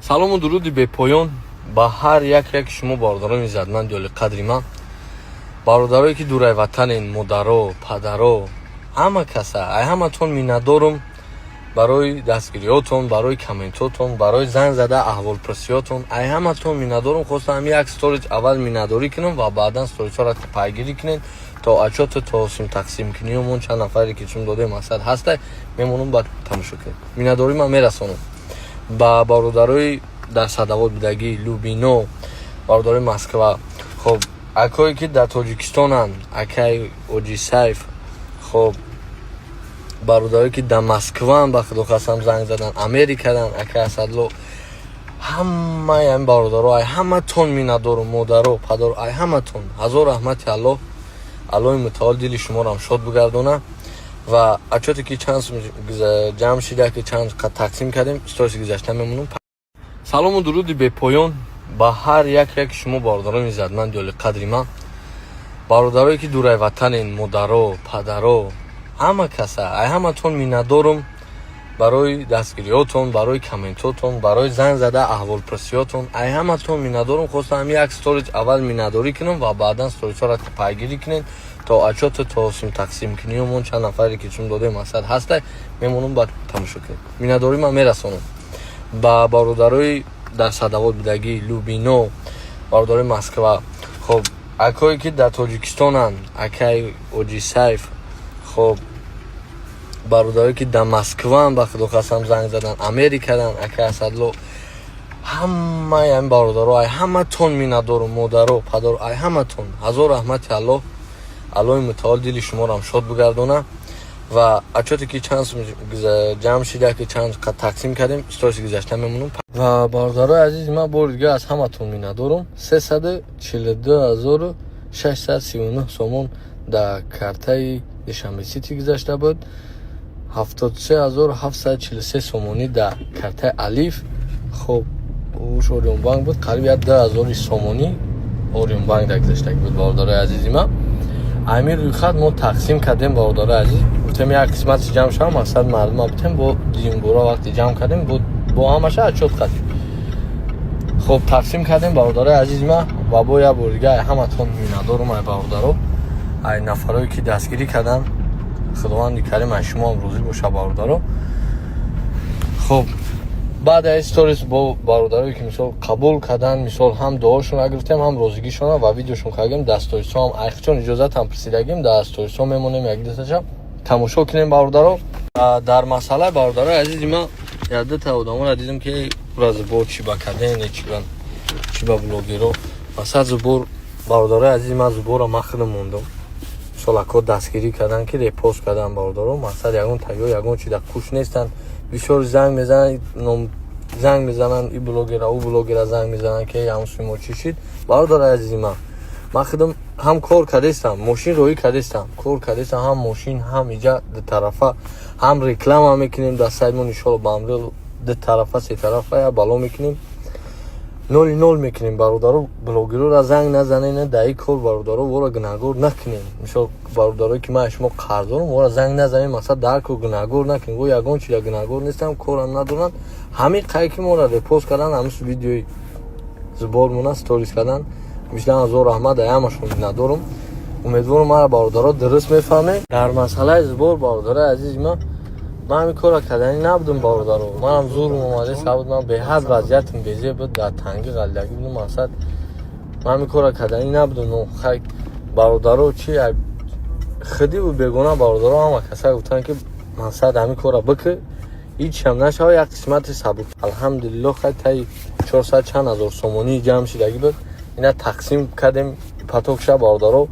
Салому дуруди бепоён ба ҳар як яки шумо, бародарони иззатманди олиқадри ман, бародарое ки дурай ватанен, модаро, падаро, ҳама каса. Ай ҳаматон миннатдорум барои дастгириётон, барои комментотон, барои занг зада аҳволпурсиётон. Ай ҳаматон миннатдорум. Хостам як сторис аввал миннатдорӣ кунам ва баъдан сторисҳоро пайгирӣ кунем то отчёту то сум тақсимкуниёмон, чанд нафаре ки чун додем, мақсад ҳастай, мемонам, баъд тамошо кунем. Миннатдорӣ ман мерасонам ба бародарои дар Садовод будагӣ, Любино, бародарои Москва, хоб, акое ки дар Тоҷикистонанд, акай Оҷисайф, хоб, бародарое ки дар Москваанд, ба худо қасам, занг задан, Америкадан, акай Асадло, ҳамаи ҳамин бародаро. Ай ҳаматон миннатдорум, модаро, падаро, ай ҳаматон ҳазор раҳмати Аллоҳ. Аллоҳи мутаол дили шуморо шод бигардона. Ва отчёте ки чанд сум ҷамъ шида, ки чанд тақсим кардем, сториси гузашта мемонам. Салому дуруди бепоён ба ҳар як яки шумо, бародарони иззатманди олиқадри ман, бародарое ки дурай ватанен, модаро, падаро, ҳама каса. Ай ҳаматон миннатдорум барои дастгириётон, барои комментотон, барои занг зада аҳволпурсиётон. Ай ҳаматон миннатдорум. Хостам як сторис аввал миннатдорӣ кунам ва баъдан сторисҳоро пайгирӣ кунем то отчёту то сум тақсимкуниёмон, чанд нафаре ки чун додем, мақсад ҳастай, мемонам, баъд тамошо кунем. Миннатдорӣ ман мерасонам ба бародарои дар Садовод будагӣ, Любино, бародарои Москва, хоб, акое ки дар Тоҷикистонанд, акай Оҷисайф, хоб, бародарое ки дар Москваанд, ба худо қасам, занг задан, Америкадан, акай Асадло, ҳамаи ҳамин бародаро. Ай ҳаматон миннатдорум, модаро, падаро, ай ҳаматон ҳазор раҳмати Аллоҳ. Аллоҳи мутаол дили шуморо шод бигардона. Ва отчёте ки чанд сум ҷамъ шида, ки чанд тақсим кардем, сториси гузашта мемонам. Ва бародарои азизи ман, бори дига аз ҳаматон миннатдорум. 342 639 сомон дар картаи Душанбе Сити гузашта буд, 73 743 сомонӣ дар картаи Алиф. Хоб, уш Ориёнбанк буд, қариб як 2000 сомонӣ Ориёнбанк дар гузаштагӣ буд. Бародарои азизи ман, ҳамин рӯйхат мо тақсим кардем. Бародарои азиз, гуфтем, як қисмати ҷамъ шава, мақсад мардума бутем, бо димбора вақте ҷамъ кардем, бо ҳамаша отчёт кардем. Хоб, тақсим кардем, бародарои азизи ман. Ва бо як бори дига ай ҳаматон миннатдорум, ай бародаро, ай нафарое ки дастгирӣ карданд. Худованди карим ай шумоам розӣ боша, бародаро. Хоб, баъд аз сторис бо бародарое ки мисол қабул карданд, мисол, ҳам дуошонро гирифтем, ҳам розигишонро ва видеошон кардем. Дар сторисҳоам айхчон иҷозатам пурсидагим, дар сторисҳо мемонем, як дуташа тамошо кунем, бародаро. Дар масъалаи, бародарои азизи ман, якдута одаморо дидем, ки пура сбор чӣ ба кардем, чӣ ба блогеро, масалан, сбор. Бародарои азизи ман, сбора ман худам мондам. Мисол, ако дастгирӣ карданд, ки репост карданд, бародаро, мақсад, ягон тайёр, ягон чи дар куш нестанд. Бисёр занг мезананд, занг мезананд, и блогера, ӯ блогера занг мезананд, ки ҳамн сумо чӣ шид. Бародари азизи ман, ман худам ҳам кор кардастам, мошин роҳӣ кардастам, кор кардастам, ҳам мошин, ҳам иҷа дутарафа, ҳам реклама мекунем дар сайтмон. Иншолло, ба амри дутарафа, сетарафа я бало мекунем, ноли нол мекунем. Бародаро, блогерора занг назанен дар ин кор, бародаро, вора гунаҳгор накунем. Мисол, бародарое ки ман аз шумо қарз дорам, вора занг назанем, мақсад, дар кор гунаҳгор накунем. Во ягон чиза гунаҳгор нестам, корам надоранд. Ҳамин қай ки моро репост кардан, ҳамин видеои сбормона сторис кардан, мишлан, ҳазор раҳмат, ай ҳамашон миннатдорум. Умедворам, мара, бародаро, дуруст мефаҳмед. Дар масъалаи сбор, бародарои азизи ман, ман ҳамин корро карданӣ набудам, бародаро. Манам зурм омада сабуд, ман беҳад вазъиятам безеб буд, дар тангӣ ғалдагӣ будам. Мақсад, ман ҳамин корро карданӣ набудам. Хай, бародаро, чи худиву бегона, бародаро, ҳама каса гуфтанд, ки мақсад, ҳамин корро бикӣ, ҳичам нашава, як қисмати сабук. Алҳамдулилло, хай, таи чорсад чанд ҳазор сомонӣ ҷамъ шидагӣ буд, ина тақсим кардем. Поток ша, бародаро.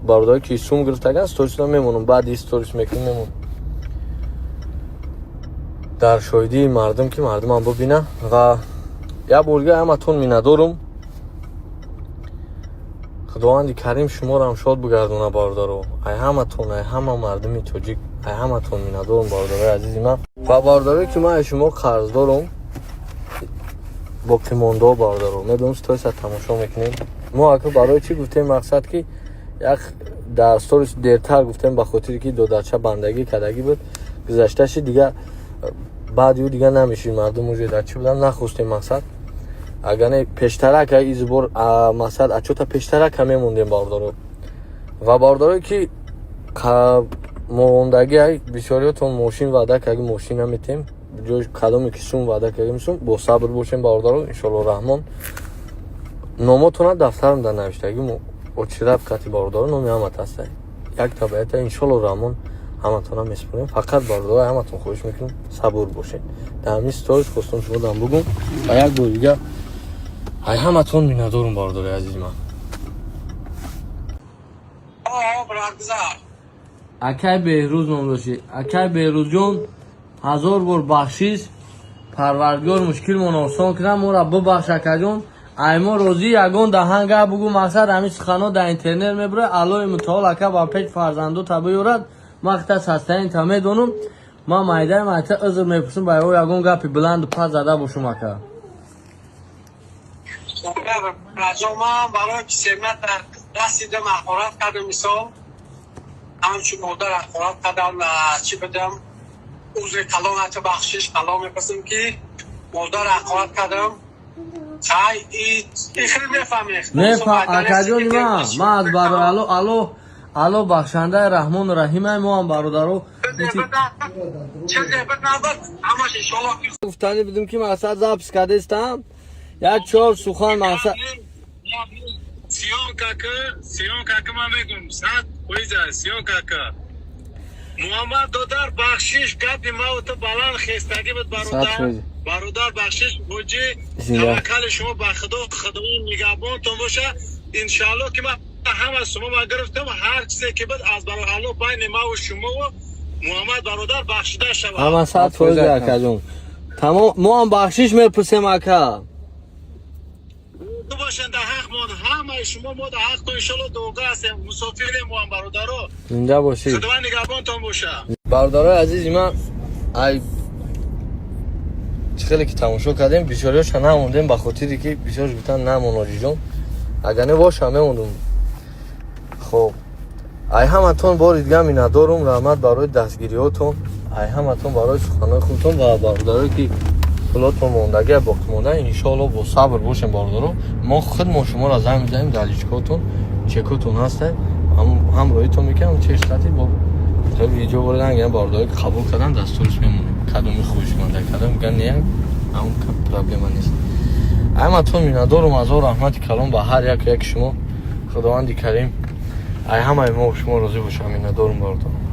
Бародаро ки сум гирифтаган, сторисро мемонам, баъди сторис мекунем, мемонам дар шоҳидии мардум, ки мардумам бубина. Ва як бор дига ҳаматон миннатдорум. Худованди карим шуморо шод бигардона, бародаро. Ай ҳаматон, ай ҳама мардуми тоҷик, ай ҳаматон миннатдорум, бародарои азизи ман. Ва бародарое ки ман аз шумо қарз дорум, боқимондао, бародаро, медонам, сториса тамошо мекунем. Мо ака барои чӣ гуфтем, мақсад, ки як дар сторис дертар гуфтем, ба хотире ки додарча бандагӣ кардагӣ буд, гузашташи дига. Баъди ӯ дига намешид, мардум уже дар чӣ будан, нахостем. Мақсад, агар не, пештарака избор, мақсад, отчёта пештарака мемондем, бародаро. Ва бародарое ки мондагӣ, бисёриётон мошин ваъда карди, мошин наметем. Ҷои кадоме ки сум ваъда кардем, сум. Бо сабр бошем, бародаро, иншоалло раҳмон. Номотона дафтарам дар навиштагӣ очираб кати, бародаро, номи ҳамат ҳастай, як табиата. Иншоалло раҳмон, ҳаматона месупорем. Фақат, бародаро, ҳаматон хоҳиш мекунем, сабур бошед. Дар ҳамин сторис хостум шумо дам бугум ва як бор дига ай ҳаматон миннатдорум, бародари азизи ман. Брат. Акай Беҳрӯз ном дошти. Акай Беҳрӯзҷон, ҳазор бор бахшиш. Парвардигор мушкилмон осон кунад, моро бубахш, акаҷон. Ай мо розӣ, ягон даҳан гап бугӯ. Мақсад, ҳамин суханҳо дар интернет мебурад. Аллоҳи мутаол, ака, ба пеш фарзандота биёрад. Ман хита састаинта медонам. Ман майдаи майта узр мепурсам, ба ё ягон гапи баланду пас зада бошум, ака. Раҷо, ман барои ки семия расидам, ҳақорат кардам, мисол, ҳамчун модар ҳақорат кардам, чӣ бидам, узри калон, ата, бахшиш калон мепурсам, ки модар ҳақорат кардам. Хай, ихел мефаҳмӣ. Мефаҳм, акаҷони ман. Ман аз барои Алло, Алло, Алло бахшандаи раҳмону раҳимай. Мо ҳам, бародаро, Чизе бид набуд, ҳамаш иншоалло ки гуфтанӣ будем, ки мақсад, запись кардестам як чор сухан, мақсад. Съёмкаки, съёмкаки, ман мегум, 100%, съёмкаки. Муҳаммад додар, бахшиш, гапи маву ту баланд хестагӣ буд, бародар. Бародар, бахшиш, ҳоҷӣ, таваккали шумо ба Худо, Худованд нигаҳбонтон боша. Иншаалло ки ман ҳама шумо ма гирифтам, ҳар чизе ки буд, аз барои Алло байни маву шумову Муҳаммад бародар бахшида шавад. Ҳама 100%, акаҷон, тамом. Мо ҳам бахшиш мепурсем, ака. Ту бошен, дар ҳақ мон ҳамаи шумо, мо дар ҳақтон иншоалло дуогӯ ҳастем, мусофирем мо ҳам, бародаро. Зинда бошӣ. Худованд нигаҳбонтон боша. Бародарои азизи ман, ай чӣ хеле ки тамошо кардем, бисёриёша намондем, ба хотире ки бисёрш гуфтан намон, оҷиҷон. Агар не, боша мемондум. Хоб, ай ҳаматон бори дига миннатдорум. Раҳмат барои дастгириҳотон, ай ҳаматон барои суханҳои хубтон. Ва бародарое ки пулотон мондагия, боқимонда, иншоалло, бо сабр бошем, бародаро. Мо худмон шуморо занг мезанем, дар личкотон, чекотон ҳаста, ҳамроҳитон мекунам, чештати бо видео воридангам. Бародарое ки қабул кардан, дастуриш мемонем, кадоми хоҳишманда, кадом меган не, ҳамон проблема нест. Ҳаматон миннатдорум. Азор раҳмати калон ба ҳар яку яки шумо. Худованди карим ай ҳамаи мо шумо розӣ боша. Миннатдорум, бародаро.